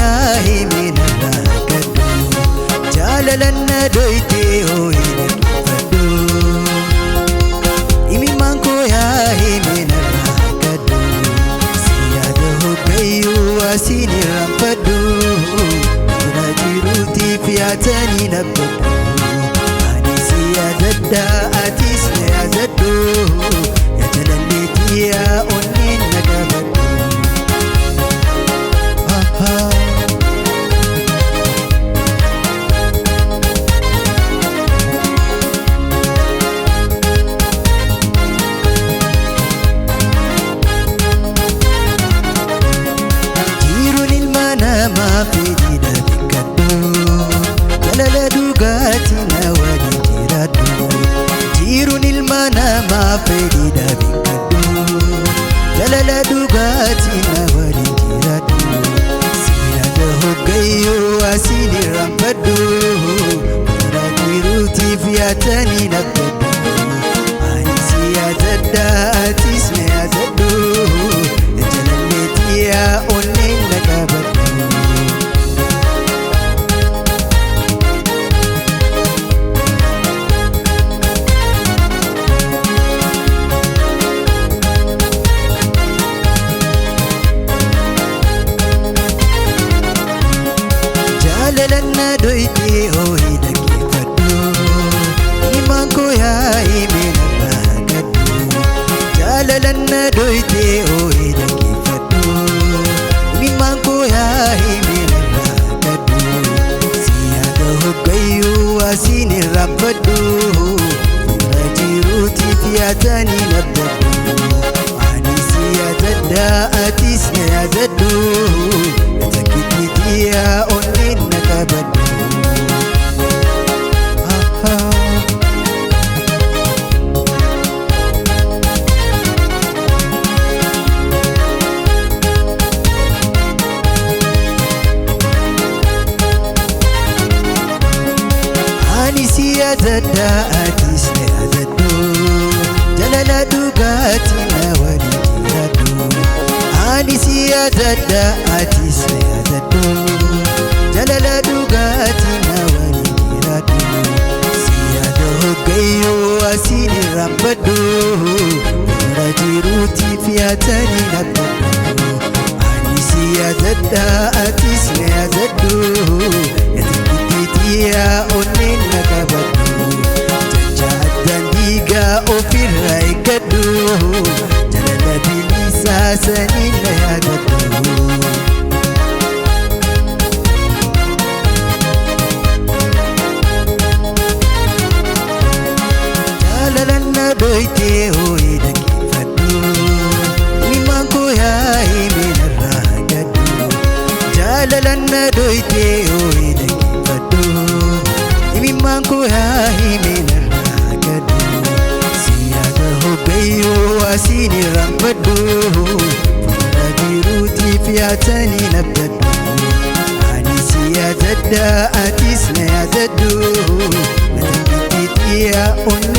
yaa himee narraa gaddu jaalalan na dhoytee hooyi dhaggeeffadhu. Imimmaan koo yaa himee narraa gaddu si yaada hoggayyuu asiin irraanfadhu. Jira jiruutiif yaatanii nabdadhu ani si yaadadha atis na yaadadhu yaa jalalleetii yaa onneen na qabadhu. Jiruun ilma namaa fedhiidha beekadhu jaalala dhugaatii na waliin jiraadhu. Jiruun ilma namaa fedhiidha beekadhu jaalala dhugaatii na waliin jiraadhu. Si yaada hoggayyuu asiin irraanfadhu karaa jiruutiif yaatanii nabdadhu. Ani si yaadadha atis na yaadadhu jalalleetii yaa onneen na qabadhu. Jaalalan na dhoytee hooyi dhaggeeffadhu imimmaan koo yaa himee narraa gaddu. Jaalalan na dhoytee hooyi dhaggeeffadhu imimmaan koo yaa himee narraa gaddu. Si yaada hoggayyuu asiin irraanfadhu fuula jiruutiif yaatanii nabdadhu. Ani si yaadadha atis na yaadadhu takkittiitii yaa onneen na qabadhu. Ani si yaadadha atis na yaadadhu jaalala dhugaatii na waliin jiraadhu. Ani si yaadadha atis na yaadadhu jaalala dhugaatii na waliin jiraadhu. Si yaada hoggayyuu asiin irraanfadhu jara jiruutiif yaatanii nabdadhu. Ani si yaadadha atis na yaadadhu yaadadhu yaa onneen na qabadhu. Jecha addaan diigaa ofirraa eeggadhu jaalala bilisaa saniin na yaadadhu. Jaalalan na dhoytee hooyi dhaggeeffadhu imimmaan koo yaa himee narraa gaddu. Jaalalan na dhoytee hooyi dhaggeeffadhu imimmaan koo yaa himee narraa gaddu. Si yaada hoggayyuu asiin irraanfadhu fuula jiruutiif yaatanii nabdadhu. Ani si yaadadha atis na yaadadhu na takkittiitii yaa onneen